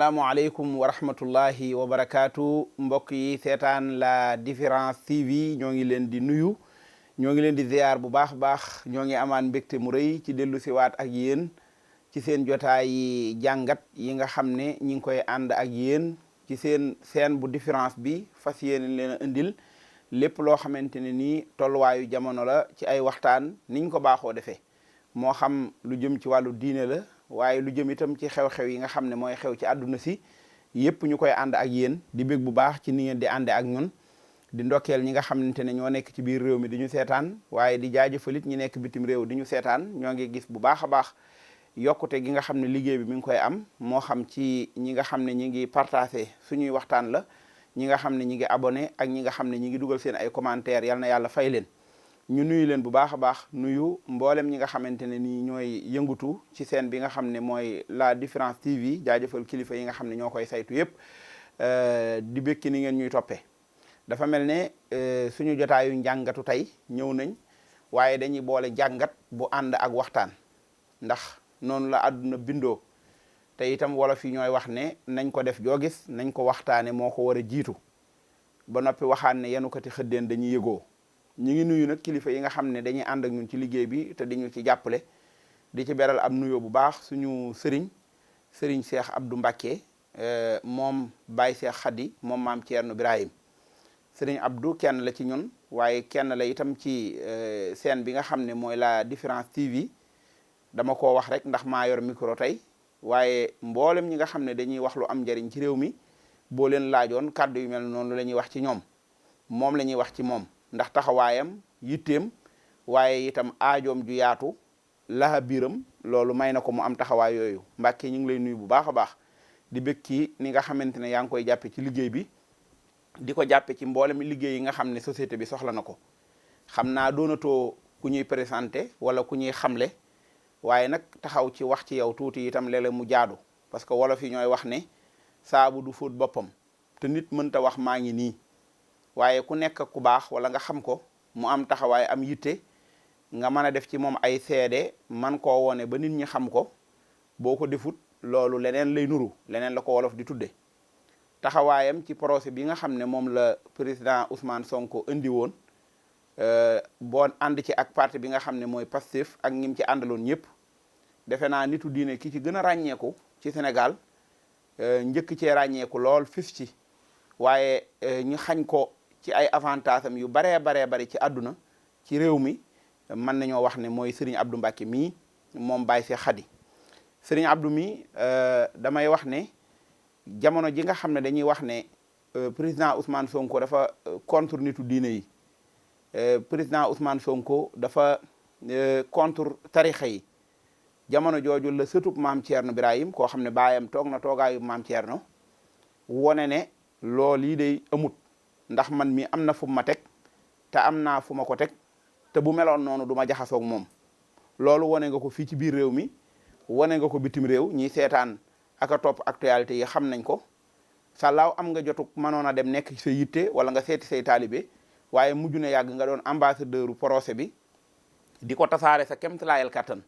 asalaamualeykum wa rahmatullahi wa barakaatu mbokk yi seetaan la Différence TV ñoo ngi leen di nuyu ñoo ngi leen di ziar bu baax baax ñoo ngi amaan mbégte mu rëy ci dellu siwaat ak yéen ci seen jotaay jàngat yi nga xam ne ñi ngi koy ànd ak yéen ci seen bu Différence bi fas yéene leen a indil lépp loo xamante ne nii tolluwaayu jamono la ci ay waxtaan niñ ko baaxoo defee moo xam lu jëm ci wàllu diine la waaye lu jëm itam ci xew-xew yi nga xam ne mooy xew ci àdduna si yépp ñu koy ànd ak yéen di bég bu baax ci ni ngeen di ànde ak ñun di ndokkeel ñi nga xamante ne ñoo nekk ci biir réew mi di ñu seetaan waaye di jaajëfalit ñi nekk bitim réew di ñu seetaan ñoo ngi gis bu baax a baax yokkute gi nga xam ne liggéey bi mi ngi koy am moo xam ci ñi nga xam ne ñi ngi partagé suñuy waxtaan la ñi nga xam ne ñi ngi abonné ak ñi nga xam ne ñi ngi dugal seen ay commentaires yal na yàlla fay leen ñu nuyu leen bu baax a baax nuyu mboolem ñi nga xamante ne nii ñooy yëngutu ci seen bi nga xam ne mooy la Différence TV jaajëfal kilifa yi nga xam ne ñoo koy saytu yëpp di békki ni ngeen ñuy toppee dafa mel ne suñu jotaayu njàngatu tey ñëw nañ waaye dañuy boole jàngat bu ànd ak waxtaan ndax noonu la àdduna bindoo te itam wolof yi ñooy wax ne nañ ko def joo gis nañ ko waxtaane moo ko war a jiitu ba noppi waxaan ne yanukati xëddeen dañuy yëgoo ñu ngi nuyu nag kilifa yi nga xam ne dañuy ànd ak ñun ci liggéey bi te diñu ci jàppale di ci beral am nuyoo bu baax suñu sëriñ Cheikh Abdou Mbacké moom Baye Cheikh Khady moom maam Thierno Birahim sëriñ Abdou kenn la ci ñun waaye kenn la itam ci seen bi nga xam ne mooy la Différence TV dama ko wax rek ndax maa yor micro tey waaye mboolem ñi nga xam ne dañuy wax lu am njariñ ci réew mi boo leen laajoon kàddu yu mel noonu la ñuy wax ci ñoom moom la ñuy wax ci moom ndax taxawaayam yitteem waaye itam aajoom ju yaatu laha biiram loolu may na ko mu am taxawaay yooyu Mbàkke ñu ngi lay nuyu bu baax a baax di bëgg ci ni nga xamante ne yaa ngi koy jàppe ci liggéey bi di ko jàppe ci mboolem liggéey yi nga xam ne société bi soxla na ko xam naa doonatoo ku ñuy présenté wala ku ñuy xamle waaye nag taxaw ci wax ci yow tuuti itam léeg-léeg mu jaadu parce que wolof yi ñooy wax ne saabu du fóot boppam te nit mënta wax maa ngi nii waaye ku nekk ku baax wala nga xam ko mu am taxawaay am yitte nga mën a def ci moom ay seede man koo wone ba nit ñi xam ko boo ko defut loolu leneen lay nuru leneen la ko wolof di tudde taxawaayam ci procès bi nga xam ne moom la président Ousmane Sonko indi woon boo ànd ci ak parti bi nga xam ne mooy Pastef ak ñim ci àndaloon ñëpp defe naa nitu diine ki ci gën a ràññeeku ci Sénégal njëkk cee ràññeeku lool fis ci waaye ñu xañ ko ci ay avantage am yu baree bari ci àdduna ci réew mi mën nañoo wax ne mooy Serigne Abdou Mbacké mii moom Baye Cheikh Khady Serigne Abdou mi damay wax ne jamono ji nga xam ne dañuy wax ne président Ousmane Sonko dafa contre nitu diine yi président Ousmane Sonko dafa contre tarixa yi jamono jooju la sëtub maam Thierno Birahim koo xam ne baayam toog na toogaayu maam Thierno wone ne loolu yi day amut ndax man mi am na fu ma teg te am naa fu ma ko teg te bu meloon noonu du ma jaxasoog moom loolu wane nga ko fii ci biir réew mi wane nga ko bitim réew ñiy seetaan ak a topp actualité yi xam nañ ko sàllaaw am nga jotuk mënoon a dem nekk ci sa yitte wala nga seeti say taalibe waaye mujj na yàgg nga doon ambassadeur u procès bi di ko tasaare sa kemtalaayal kattan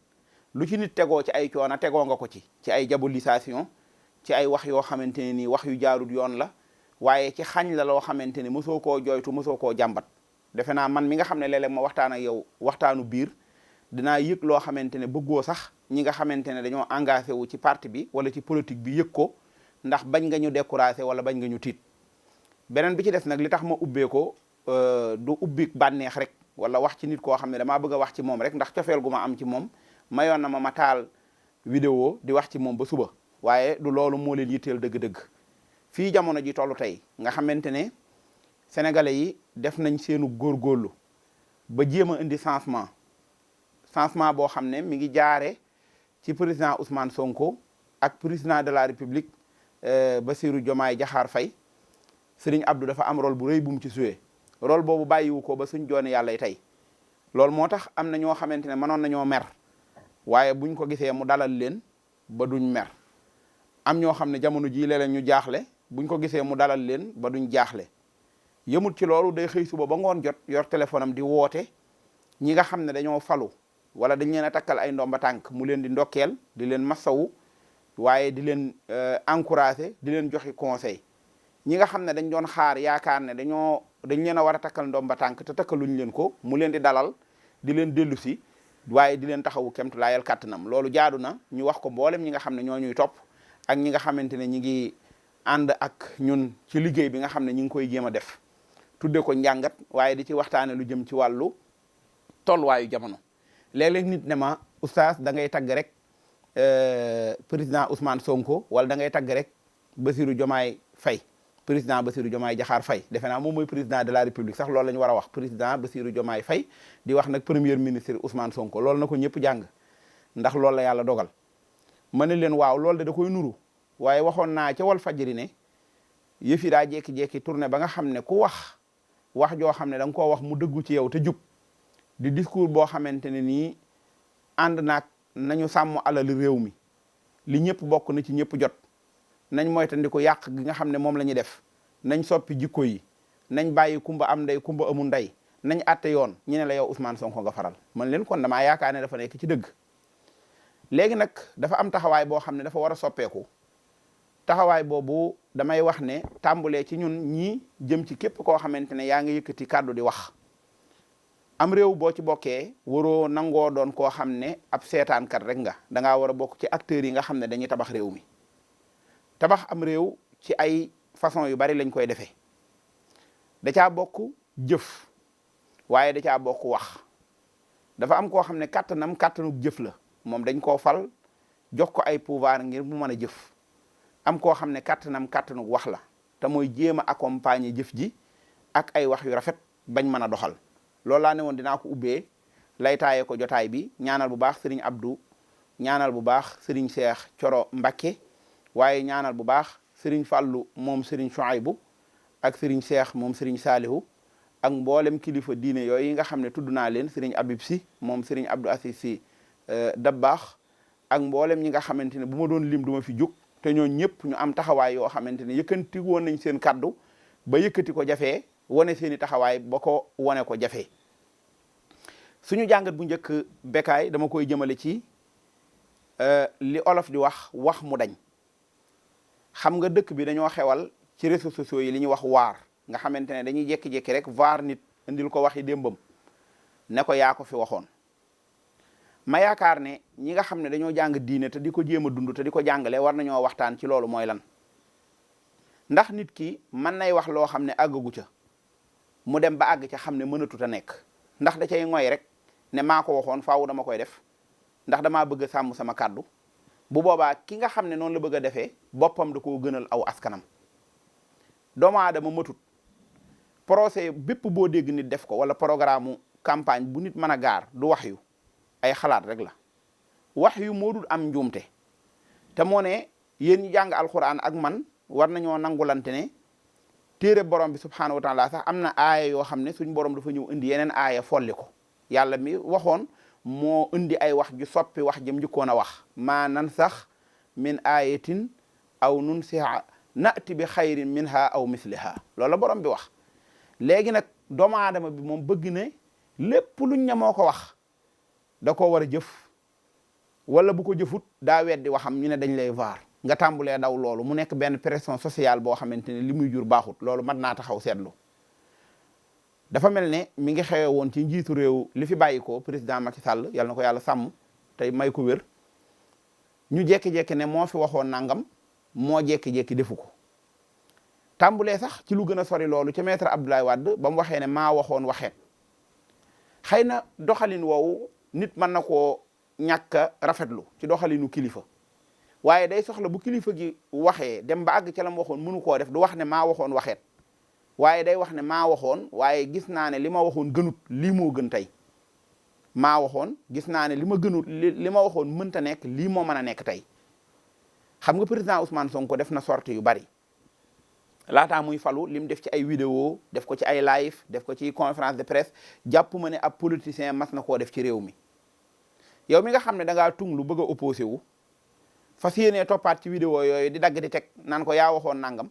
lu ci nit tegoo ci ay coona tegoo nga ko ci ay diabolisation ci ay wax yoo xamante ne nii wax yu jaarut yoon la waaye ci xañ la loo xamante ne mosoo koo jooytu mosoo koo jàmbat defe naa man mi nga xam ne léeg-léeg ma waxtaan ak yow waxtaanu biir dinaa yëg loo xamante ne bëggoo sax ñi nga xamante ne dañoo engagé wu ci parti bi wala ci politique bi yëg ko ndax bañ nga ñu découragé wala bañ nga ñu tiit beneen bi ci des nag li tax ma ubbee ko du ubbi bànneex rek wala wax ci nit koo xam ne damaa bëgg a wax ci moom rek ndax cofeel gu ma am ci moom mayoon na ma taal vidéo di wax ci moom ba suba waaye du loolu moo leen yitteel dëgg-dëgg fii jamono ji tollu tey nga xamante ne sénégalais yi def nañ seenu góorgóorlu ba jéem a indi changement boo xam ne mi ngi jaare ci président Ousmane Sonko ak président de la République Bassirou Diomaye Diakhar Faye Serigne Abdou dafa am rôle bu rëy bu mu ci joué rôle boobu bàyyiwu ko ba suñ joone yàlla tey loolu moo tax am na ñoo xamante ne mënoon nañoo mer waaye buñ ko gisee mu dalal leen ba duñ mer am ñoo xam ne jamono jii léeg-léeg ñu jaaxle buñ ko gisee mu dalal leen ba duñ jaaxle yëmut ci loolu day xëy suba ba ngoon jot yor téléphone am di woote ñi nga xam ne dañoo falu wala dañ leen a takkal ay ndomba tànk mu leen di ndokkeel di leen massawu waaye di leen encourager di leen joxe conseil ñi nga xam ne dañ doon xaar yaakaar ne dañ leen a war a takkal ndomba tànk te takkaluñ leen ko mu leen di dalal di leen dellu si waaye di leen taxawu kemtu laayal kàttanam loolu jaadu na ñu wax ko mboolem ñi nga xam ne ñoo ñuy topp ak ñi nga xamante ne ñi ngi ànd ak ñun ci liggéey bi nga xam ne ñi ngi koy jéem a def tudde ko njàngat waaye di ci waxtaane lu jëm ci wàllu tolluwaayu jamono léeg-léeg nit ne ma oustaz da ngay tagg rek président Ousmane Sonko wala da ngay tagg rek Bassirou Diomaye Faye président Bassirou Diomaye Diakhar Faye defe naa moom mooy président de la république sax loolu la ñu war a wax président Bassirou Diomaye Faye di wax nag premier ministre Ousmane Sonko loolu na ko ñëpp jàng ndax loolu la yàlla dogal ma ne leen waaw loolu de da koy nuru waaye waxoon naa ca wal fajri ne yëf yi daa jékki-jékki tourné ba nga xam ne ku wax joo xam ne da nga koo wax mu dëggu ci yow te jub di discours boo xamante ne nii ànd naag nañu sàmm alal réew mi li ñëpp bokk na ci ñëpp jot nañ moytandiku yàq gi nga xam ne moom la ñuy def nañ soppi jikko yi nañ bàyyi kumba am ndey kumba amul ndey nañ àtte yoon ñu ne la yow Ousmane Sonko nga faral man leen kon damaa yaakaar ne dafa nekk ci dëgg léegi nag dafa am taxawaay boo xam ne dafa war a soppeeku taxawaay boobu damay wax ne tàmbulee ci ñun ñii jëm ci képp koo xamante ne yaa ngi yëkkati kàddu di wax am réew boo ci bokkee waroo nangoo doon koo xam ne ab seetaankat rek nga da ngaa war a bokk ci acteurs yi nga xam ne dañuy tabax réew mi tabax am réew ci ay façon yu bari lañ koy defee da caa bokk jëf waaye da caa bokk wax dafa am koo xam ne kàttanam kàttanuk jëf la moom dañ koo fal jox ko ay pouvoir ngir mu mën a jëf am koo xam ne kàttanam kàttanuk wax la te mooy jéem a accompagner jëf ji ak ay wax yu rafet bañ mën a doxal loolu laa ne woon dinaa ko ubbee lay taaye ko jotaay bi ñaanal bu baax Serigne Abdou ñaanal bu baax Serigne Cheikh Coro Mbacké waaye ñaanal bu baax Serigne Fallou moom Serigne Chouaïbou ak Serigne Cheikh moom Serigne Salihu ak mboolem kilifa diine yooyu nga xam ne tudd naa leen Serigne Abib Sy moom Serigne Abdou Assis Sy Dabbaax ak mboolem ñi nga xamante ne bu ma doon lim du ma fi jóg te ñoo ñëpp ñu am taxawaay yoo xamante ne yëkkanti woon nañ seen kaddu ba yëkkati ko jafee wane seeni taxawaay ba ko wane ko jafee suñu jàngat bu njëkk Bécaye dama koy jëmale ci li olof di wax mu dañ xam nga dëkk bi dañoo xewal ci réseaux sociaux yi li ñuy wax waar nga xamante ne dañuy jékki-jékki rek vaar nit indil ko waxi démbam ne ko yaa ko fi waxoon ma yaakaar ne ñi nga xam ne dañoo jàng diine te di ko jéem a dund te di ko jàngale war nañoo waxtaan ci loolu mooy lan ndax nit ki mën nay wax loo xam ne àggagu ca mu dem ba àgg ca xam ne mënatut a nekk ndax da cay ngoy rek ne maa ko waxoon faaw dama koy def ndax damaa bëgg a sàmm sama kàddu bu boobaa ki nga xam ne noonu la bëgg a defee boppam da koo gënal aw askanam doomu aadama matut procès bépp boo dégg nit def ko wala programme campagne bu nit mën a gaar du wax yu ay xalaat rek la wax yu moo dul am njuumte te moo ne yéen ñi jàng alxuraan ak man war nañoo nangulante ne téere borom bi subhaanahu wa taala sax am na aaya yoo xam ne suñ borom dafa ñëw indi yeneen aaya folli ko yàlla mi waxoon moo indi ay wax ju soppi wax jëm njëkkoon a wax maa nan sax min ayatin aw nunsiha nati bi xayrin minha aw misliha loolu la borom bi wax léegi nag doomu aadama bi moom bëgg ne lépp luñ ne moo ko wax da ko war a jëf wala bu ko jëfut daa weddi waxam ñu ne dañ lay vaar nga tàmbulee daw loolu mu nekk benn pression sociale boo xamante ne li muy jur baaxut loolu mat naa taxaw seetlu dafa mel ne mi ngi xewe woon ci njiitu réew li fi bàyyi ko président Macky Sall yàlla na ko yàlla sàmm tey may ko wér ñu jekki-jekki ne moo fi waxoon nangam moo jekki-jekki defu ko tàmbulee sax ci lu gën a sori loolu ca maître Abdoulaye Wade ba mu waxee ne maa waxoon waxeet xëy na doxalin woowu nit mën na koo ñàkk a rafetlu ci doxalinu kilifa waaye day soxla bu kilifa gi waxee dem ba àgg ca la mu waxoon mënu koo def du wax ne maa waxoon waxeet waaye day wax ne maa waxoon waaye gis naa ne li ma waxoon gënut lii moo gën tey maa waxoon gis naa ne li ma gënut li ma waxoon mënta nekk lii moo mën a nekk tey xam nga président Ousmane Sonko def na sortie yu bari laataa muy falu lim def ci ay vidéo def ko ci ay live def ko ci conférence de presse jàpp ma ne ab politicien mas na koo def ci réew mi yow mi nga xam ne da ngaa tung lu bëgg a opposé wu fas yéenee toppaat ci vidéo yooyu di dagg di teg naan ko yaa waxoon nangam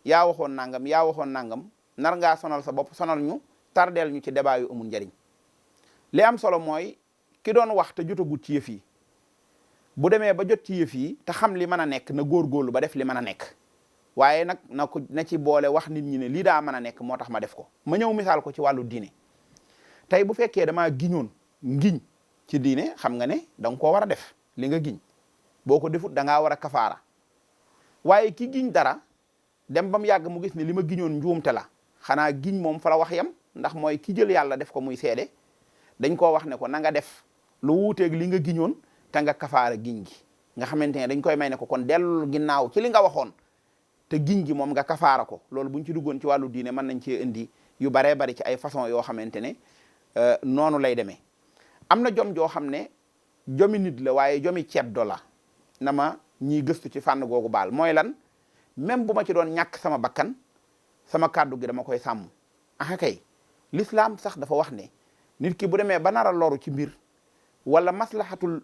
yaa waxoon nangam yaa waxoon nangam nar ngaa sonal sa bopp sonal ñu tardeel ñu ci débat yu amul njariñ li am solo mooy ki doon wax te jotagut ci yëf yi bu demee ba jot ci yëf yi te xam li mën a nekk na góorgóorlu ba def li mën a nekk waaye nag na ci boole wax nit ñi ne lii daa mën a nekk moo tax ma def ko. ma ñëw misaal ko ci wàllu diine tey bu fekkee damaa giñoon ngiñ ci diine xam nga ne da nga koo war a def li nga giñ boo ko defut da ngaa war a kafaara waaye ki giñ dara dem ba mu yàgg mu gis ne li ma giñoon njuumte la xanaa giñ moom fa la wax yam ndax mooy ki jël yàlla def ko muy seede dañ koo wax ne ko na nga def lu wuuteeg li nga giñoon te nga kafaara giñ gi nga xamante ne dañ koy may ne ko kon dellu ginnaaw ci li nga waxoon te giñ gi moom nga kafaara ko loolu buñ ci duggoon ci wàllu diine mën nañ cee indi yu baree bari ci ay façon yoo xamante ne noonu lay demee am na jom joo xam ne jomi nit la waaye jomi ceddo la na ma ñiy gëstu ci fànn googu baal mooy lan même bu ma ci doon ñàkk sama bakkan sama kàddu gi dama koy sàmm ah kay l'islam sax dafa wax ne nit ki bu demee ba nar a loru ci mbir wala maslahatul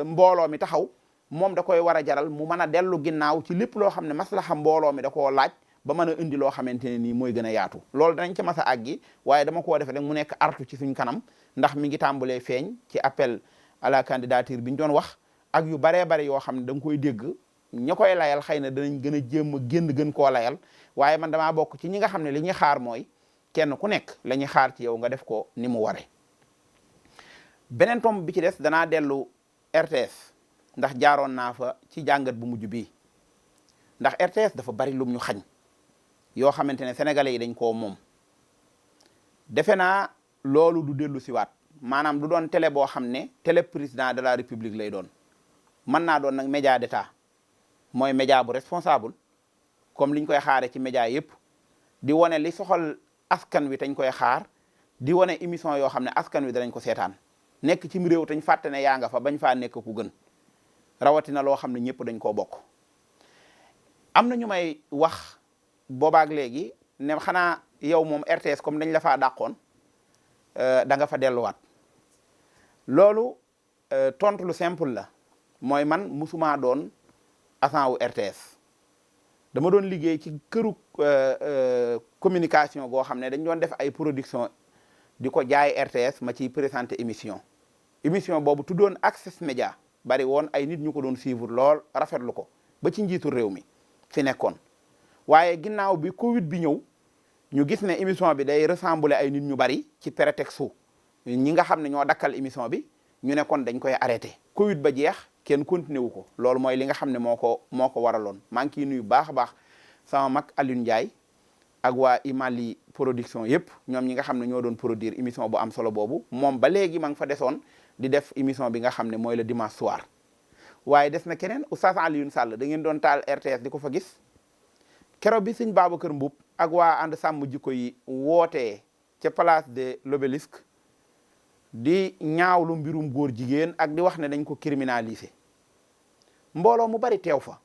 mbooloo mi taxaw moom da koy war a jaral mu mën a dellu ginnaaw ci lépp loo xam ne maslaha mbooloo mi da koo laaj ba mën a indi loo xamante ne nii mooy gën a yaatu loolu danañ ci mas a àggi waaye dama koo defe rek mu nekk artu ci suñ kanam ndax mi ngi tàmbalee feeñ ci appel à la candidature bi ñu doon wax ak yu baree bari yoo xam ne da nga koy dégg ña koy layal xëy na danañ gën a jéem a gën koo layal waaye man damaa bokk ci ñi nga xam ne li ñuy xaar mooy kenn ku nekk la ñuy xaar ci yow nga def ko ni mu ware beneen tomb bi ci des danaa dellu RTS ndax jaaroon naa fa ci jàngat bu mujj bii ndax RTS dafa bari lum ñu xañ yoo xamante ne sénégalais yi dañ koo moom defe naa loolu du dellu siwaat maanaam du doon télé boo xam ne télé président de la république lay doon mën naa doon nag média d'état mooy média bu responsable comme liñ koy xaare ci média yëpp di wane li soxal askan wi tañ koy xaar di wane émission yoo xam ne askan wi danañ ko seetaan nekk ci réew tañ fàtte ne yaa nga fa bañ faa nekk ku gën rawatina loo xam ne ñëpp dañ koo bokk am na ñu may wax boobaak léegi ne xanaa yow moom RTS comme dañ la faa dàqoon da nga fa delluwaat loolu tontu lu simple la mooy man musuma doon agent wu RTS dama doon liggéey ci këru communication goo xam ne dañ doon def ay production di ko jaay RTS ma ciy présenter émission boobu tuddoon Access Média bari woon ay nit ñu ko doon suivre lool rafetlu ko ba ci njiitu réew mi fi nekkoon waaye ginnaaw bi Covid bi ñëw ñu gis ne émission bi day ressembler ay nit ñu bari ci prétexte ñi nga xam ne ñoo dakkal émission bi ñu ne kon dañ koy arrêté Covid ba jeex kenn continué wu ko loolu mooy li nga xam ne moo ko waraloon maa ngi ciy nuyu baax a baax sama mag Alioune Ndiaye ak waa Imali production yëpp ñoom ñi nga xam ne ñoo doon produire émission bu am solo boobu moom ba léegi ma ngi fa desoon di def émission bi nga xam ne mooy le dimanche soir waaye des na keneen Oustaz Alioune Sall da ngeen doon taal RTS di ko fa gis keroog bi sëñ Babacar Mboup ak waa ànd sàmm jikko yi wootee ca place de l'Obélisque di ñaawlu mbirum góor jigéen ak di wax ne dañ ko criminaliser mbooloo mu bari teew fa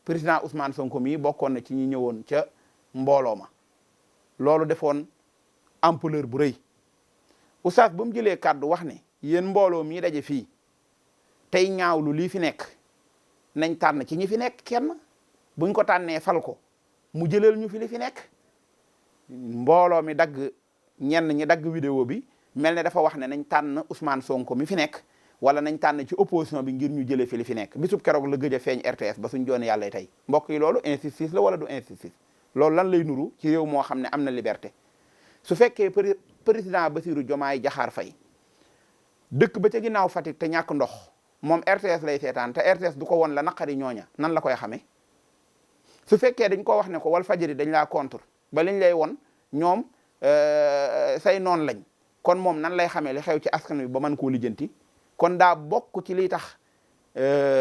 président Ousmane Sonko mi bokkoon na ci ñi ñëwoon ca mbooloo ma loolu defoon ampleur bu rëy oustaz ba mu jëlee kàddu wax ne yéen mbooloo mii daje fii tey ñaawlu lii fi nekk nañ tànn ci ñi fi nekk kenn buñ ko tànnee fal ko mu jëlal ñu fi li fi nekk mbooloo mi dagg ñenn ñi dagg vidéo bi mel ne dafa wax ne nañ tànn Ousmane Sonko mi fi nekk wala nañ tànn ci opposition bi ngir ñu jëlee fi li fi nekk bisub keroog la gëj a feeñ RTS ba suñ joone yàlla tey mbokk yi loolu injustice la wala du injustice loolu lan lay nuru ci réew moo xam ne am na liberté su fekkee président Bassirou Diomaye Diakhar Faye dëkk ba ca ginnaaw Fatick te ñàkk ndox moom RTS lay seetaan te RTS du ko won la naqari ñooña nan la koy xamee su fekkee dañ ko wax ne ko wal fajiri dañ laa contre ba liñ lay won ñoom say noon lañ kon moom nan lay xamee li xew ci askan wi ba mën koo lijjanti kon daa bokk ci liy tax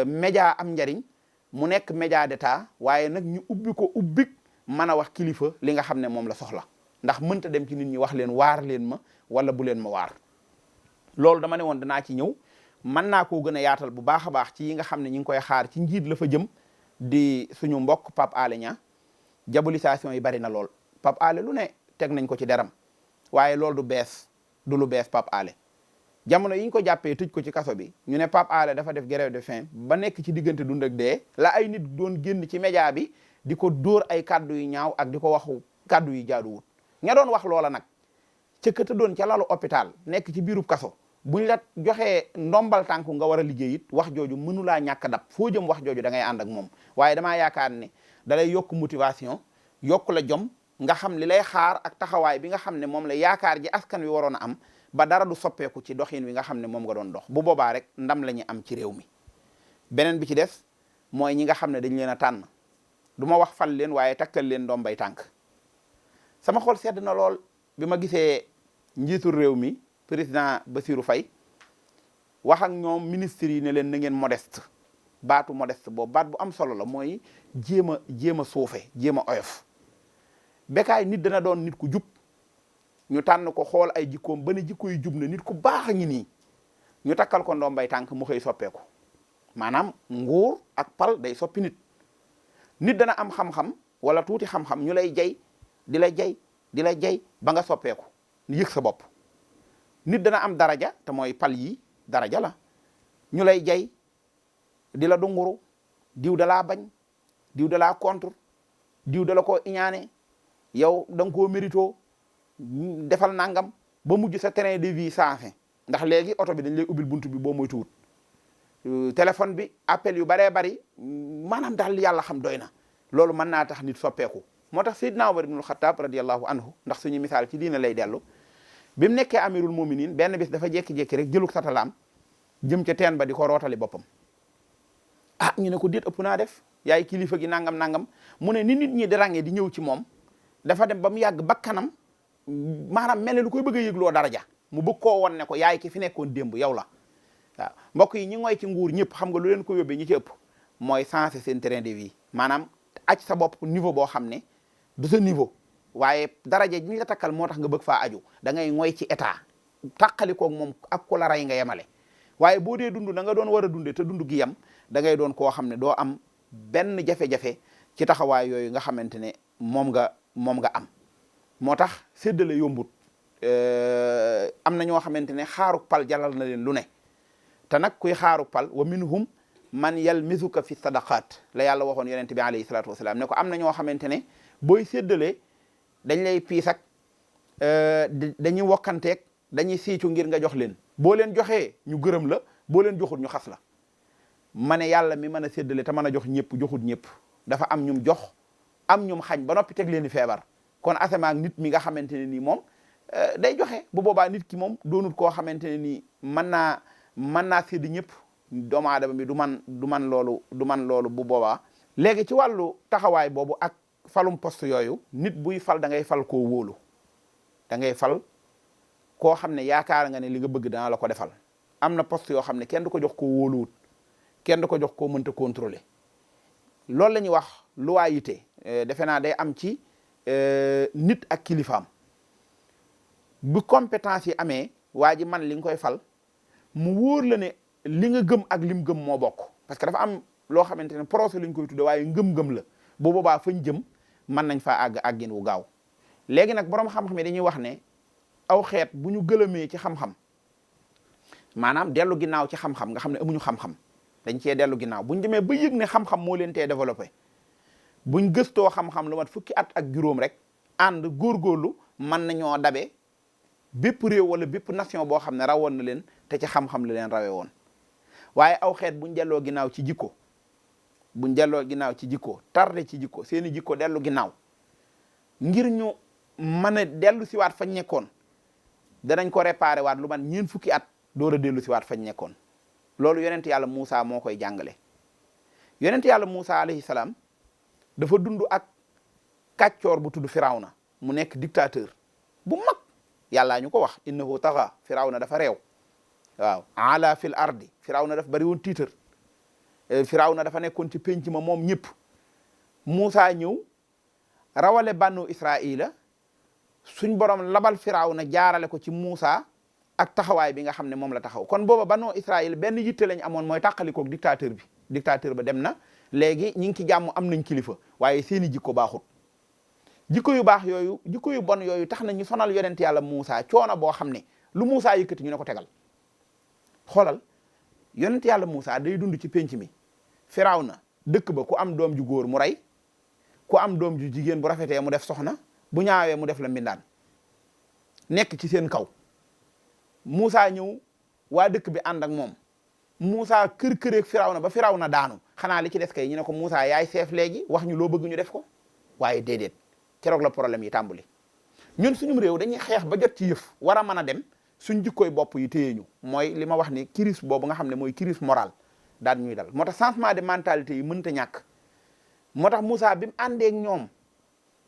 média am njariñ mu nekk média d'état waaye nag ñu ubbi ko ubbik mën a wax kilifa li nga xam ne moom la soxla ndax mënta dem ci nit ñi wax leen waar leen ma wala bu leen ma waar loolu dama ne woon danaa ci ñëw mën naa koo gën a yaatal bu baax a baax ci yi nga xam ne ñi ngi koy xaar ci njiit la fa jëm di suñu mbokk Pape Alé Niang diabolisation yi bari na lool Pape Alé lu ne teg nañ ko ci deram waaye loolu du bees du lu bees Pape Alé jamono yi ñu ko jàppee tëj ko ci kaso bi ñu ne Pape Alé dafa def grève de faim ba nekk ci diggante dund ak dee la ay nit doon génn ci média bi di ko dóor ay kaddu yu ñaaw ak di ko waxu kaddu yu jaaduwut ña doon wax loola nag ca këta doon ca lalu hôpital nekk ci biirub kaso buñ la joxee ndombal tànku nga war a liggéey it wax jooju mënulaa ñàkk dab foo jëm wax jooju da ngay ànd ak moom waaye damaa yaakaar ne dalay yokk motivation yokk la jom nga xam li lay xaar ak taxawaay bi nga xam ne moom la yaakaar ji askan wi waroon a am ba dara du soppeeku ci doxin wi nga xam ne moom nga doon dox bu boobaa rek ndam la ñu am ci réew mi. beneen bi ci des mooy ñi nga xam ne dañ leen a tànn du ma wax fal leen waaye takkal leen ndombay tànk sama xol sedd na lool bi ma gisee njiitul réew mi président Bassirou Faye wax ak ñoom ministres yi ne leen na ngeen modeste baatu modeste boobu baat bu am solo la mooy jéem a suufe jéem a oyof. Bécaye nit dana doon nit ku jub ñu tànn ko xool ay jikkoom ba ne jikko yu jub na nit ku baax a ngi nii ñu takkal ko ndombay tànk mu xëy soppeeku maanaam nguur ak pal day soppi nit dana am xam-xam wala tuuti xam-xam ñu lay jay di la jay ba nga soppeeku yëg sa bopp. nit dana am daraja te mooy pal yi daraja la ñu lay jay di la dunguru diw da laa bañ diw da laa contre diw da la koo iñaane yow da nga koo mérito defal nangam ba mujj sa train de vie changé ndax léegi oto bi dañ lay ubbil buntu bi boo moytuwut téléphone bi appel yu baree bari maanaam daal yàlla xam doy na loolu mën naa tax nit soppeeku moo tax Seydina Umar ibnul Xattaab radiyallahu anhu ndax suñu misaal ci diina lay dellu bi mu nekkee amirul muminin benn bis dafa jékki-jékki rek jëluk satalaam jëm ca teen ba di ko rootali boppam ah ñu ne ko déet ëpp naa def yaay kilifa gi nangam mu ne ni nit ñi di ràññee di ñëw ci moom dafa dem ba mu yàgg bakkanam maanaam mel ne lu koy bëgg a yëgloo daraja mu bëgg koo won ne ko yaay ki fi nekkoon démb yow la waaw mbokk yi ñi ngoy ci nguur ñëpp xam nga lu leen ko yóbbee ñi ci ëpp mooy sensé seen train de vie maanaam aj sa bopp niveau boo xam ne du sa niveau waaye daraja ji ñu la takkal moo tax nga bëgg faa aju da ngay ngoy ci état tàqalikoog moom ak ku la rey nga yemale waaye boo dee dund da nga doon war a dunde te dund gi yem da ngay doon koo xam ne doo am benn jafe-jafe ci taxawaay yooyu nga xamante ne moom nga am moo tax séddale yombut am na ñoo xamante ne xaaruk pal jalal na leen lu ne te nag kuy xaaruk pal wa minhum man yalmisuka fi sadaqat la yàlla waxoon yonente bi alayhi salatu wasalaam ne ko am na ñoo xamante ne booy séddale dañ lay piis ak dañuy wokkanteeg dañuy siicu ngir nga jox leen boo leen joxee ñu gërëm la boo leen joxut ñu xas la ma ne yàlla mi mën a séddale te mën a jox ñëpp joxut ñëpp dafa am ñum jox am ñum xañ ba noppi teg leen di feebar kon asamaak nit mi nga xamante ne nii moom day joxe bu boobaa nit ki moom doonut koo xamante ne nii mën naa sédd ñëpp doomu aadama bi du man loolu bu boobaa léegi ci wàllu taxawaay boobu ak falum poste yooyu nit buy fal da ngay fal koo wóolu da ngay fal koo xam ne yaakaar nga ne li nga bëgg dana la ko defal am na poste yoo xam ne kenn du ko jox koo wóoluwut kenn du ko jox koo mënta contrôler loolu la ñuy wax loyauté defe naa day am ci nit ak kilifaam bu compétence yi amee waa ji man li nga koy fal mu wóor la ne li nga gëm ak lim gëm moo bokk parce que dafa am loo xamante ne procès lañ koy tudde waaye ngëm-ngëm la bu boobaa fañ jëm mën nañ faa àggin wu gaaw léegi nag borom xam-xam yi dañuy wax ne aw xeet bu ñu gëlëmee ci xam-xam maanaam dellu ginnaaw ci xam-xam nga xam ne amuñu xam-xam dañ cee dellu ginnaaw buñ demee ba yëg ne xam-xam moo leen tee développé buñ gëstoo xam-xam lu mat fukki at ak juróom rek ànd góorgóorlu mën nañoo dabe bépp réew wala bépp nation boo xam ne rawoon na leen te ci xam-xam la leen rawee woon waaye aw xeet buñ delloo ginnaaw ci jikko buñ delloo ginnaaw ci jikko tardé ci jikko seeni jikko dellu ginnaaw ngir ñu mën a dellu siwaat fañ nekkoon danañ ko réparé waat lu man ñeen fukki at door a dellu siwaat fañ nekkoon loolu yonent yàlla Moussa moo koy jàngale yonent yàlla Moussa alayhi salaam dafa dund ak kàccoor bu tudd Firawna mu nekk dictateur bu mag yàllaa ñu ko wax innahu taxa Firawna dafa réew waaw ala fil ardi Firawna dafa bari woon tiitar Firawna dafa nekkoon ci penc ma moom ñëpp Moussa ñëw rawale bànnu Israila suñ borom labal Firawna jaarale ko ci Moussa ak taxawaay bi nga xam ne moom la taxaw kon booba bànnu Israil benn yitte lañ amoon mooy tàqalikoog dictateur ba dem na léegi ñi ngi ci jàmm am nañ kilifa waaye seeni jikko baaxut jikko yu baax yooyu jikko yu bon yooyu tax na ñu sonal yonent yàlla Moussa coono boo xam ne lu Moussa yëkkati ñu ne ko tegal xoolal yonent yàlla Moussa day dund ci penc mi Firawna dëkk ba ku am doom ju góor mu rey ku am doom ju jigéen bu rafetee mu def soxna bu ñaawee mu def la mbindaan nekk ci seen kaw Moussa ñëw waa dëkk bi ànd ak moom Moussa kër-këreeg Firawna ba Firawna daanu xanaa li ci des kay ñu ne ko Moussa yaay chef léegi wax ñu loo bëgg ñu def ko waaye déedéet keroog la problème yi tàmbali ñun suñum réew dañuy xeex ba jot ci yëf war a mën a dem suñ jikkooy bopp yi téye ñu mooy li ma wax ni crise boobu nga xam ne mooy crise morale daal ñuy dal moo tax changement de mentalité yi mënta ñàkk moo tax Moussa bi mu àndeek ñoom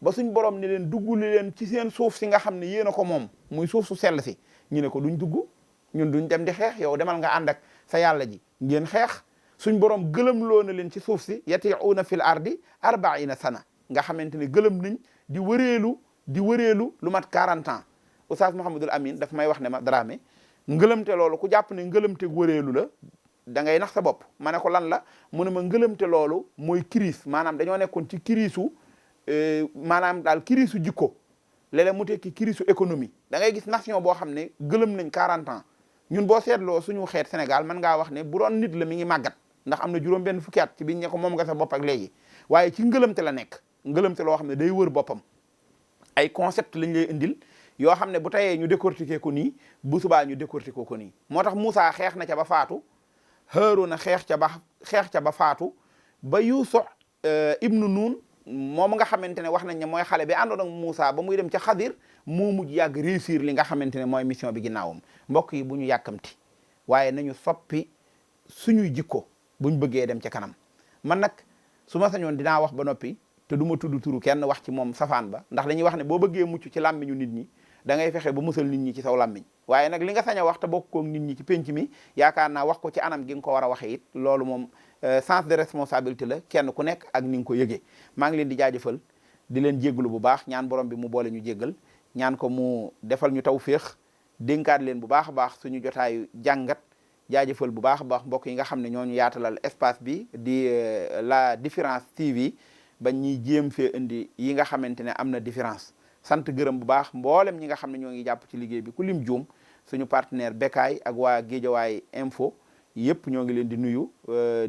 ba suñ borom ne leen dugguli leen ci seen suuf si nga xam ne yéen a ko moom muy suuf su sell si ñu ne ko duñ dugg ñun duñ dem di xeex yow demal nga ànd ak sa yàlla ji ngeen xeex suñ borom gëlëm loo na leen ci suuf si yati'uuna fil ardi 40 sana nga xamante ne gëlëm nañ di wëreelu lu mat 40 ans Oustaz Mouhamadul Amin daf may wax ne ma Dramé ngëlëmte loolu ku jàpp ne ngëlëmte wëreelu la da ngay nax sa bopp ma ne ko lan la mu ne ma ngëlëmte loolu mooy crise maanaam dañoo nekkoon ci crise maanaam daal crise jikko léeg-léeg mu tekki crise économie da ngay gis nation boo xam ne gëlëm nañ 40 ans ñun boo seetloo suñu xeet Sénégal mën ngaa wax ne bu doon nit la mi ngi màggat ndax am na juróom benn fukki at ci biñ ne ko moom nga sa bopp ak léegi waaye ci ngëlëmte la nekk ngëlëmte loo xam ne day wër boppam ay concept lañ lay indil yoo xam ne bu tayee ñu décortiquer ko nii bu subaa ñu décortiquer ko nii moo tax Moussa xeex na ca ba faatu Haaruna xeex ca ba faatu ba Yuusuf ibnu Nuun moom nga xamante ne wax nañ ne mooy xale bi àndoon ak Moussa ba muy dem ca Xadir moo mujj yàgg réussir li nga xamante ne mooy mission bi ginnaawam mbokk yi bu ñu yàkkamti waaye nañu soppi suñuy jikko buñ bëggee dem ca kanam man nag su ma sañoon dinaa wax ba noppi te du ma tudd turu kenn wax ci moom safaan ba ndax dañuy wax ne boo bëggee mucc ci làmmiñu nit ñi da ngay fexe ba musal nit ñi ci saw làmmiñ waaye nag li nga sañ a wax te bokk koog nit ñi ci penc mi yaakaar naa wax ko ci anam gi nga ko war a waxee it loolu moom sens de responsabilité la kenn ku nekk ak ni nga ko yëgee maa ngi leen di jaajëfal di leen jéggalu bu baax ñaan borom bi mu boole ñu jéggal ñaan ko mu defal ñu tawféex dénkaat leen bu baax a baax suñu jotaayu jàngat jaajëfal bu baax a baax mbokk yi nga xam ne ñooñu yaatalal espace bi di la différence TV bañ ñuy jéem fee indi yi nga xamante ne am na différence sant gërëm bu baax mboolem ñi nga xam ne ñoo ngi jàpp ci liggéey bi ku lim juum suñu partenaire Bekaay ak waa Géejawaay info yëpp ñoo ngi leen di nuyu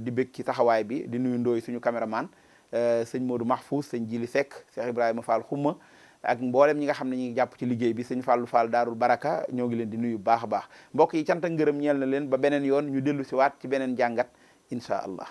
di bëgg ci taxawaay bi di nuyu ndooy suñu caméraman sëñ Modou Mahfouz sëñ Jili Seck Cheikh Ibrahima Fall Xumma ak mboolem ñi nga xam ne ñi ngi jàpp ci liggéey bi sëñ Fallou Fall Daarul Baraka ñoo ngi leen di nuyu bu baax a baax mbokk yi cant ak ngërëm ñeel na leen ba beneen yoon ñu dellu si waat ci beneen jàngat incha allah